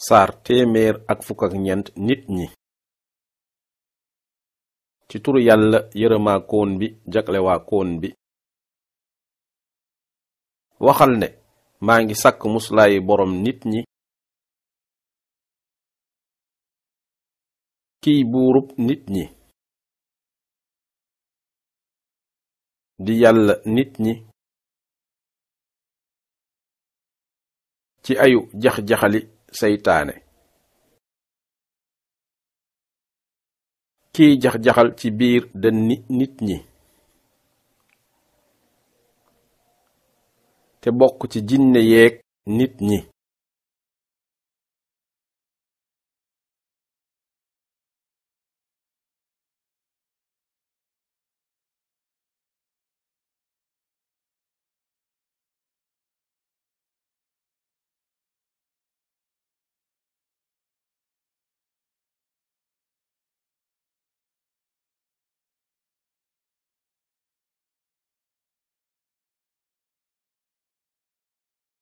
saar téeméer ak fukk ak ñeent nit ñi. ci turu yàlla yërëmaa koon bi jaglewaa koon bi. waxal ne maa ngi sàkk muslaayi boroom nit ñi, kiy buurub nit ñi, di yàlla nit ñi, ci ayu jax-jaxali seytaane, kiy jax-jaxal ci biir dënni nit ñi te bokk ci jinne yeek nit ñi.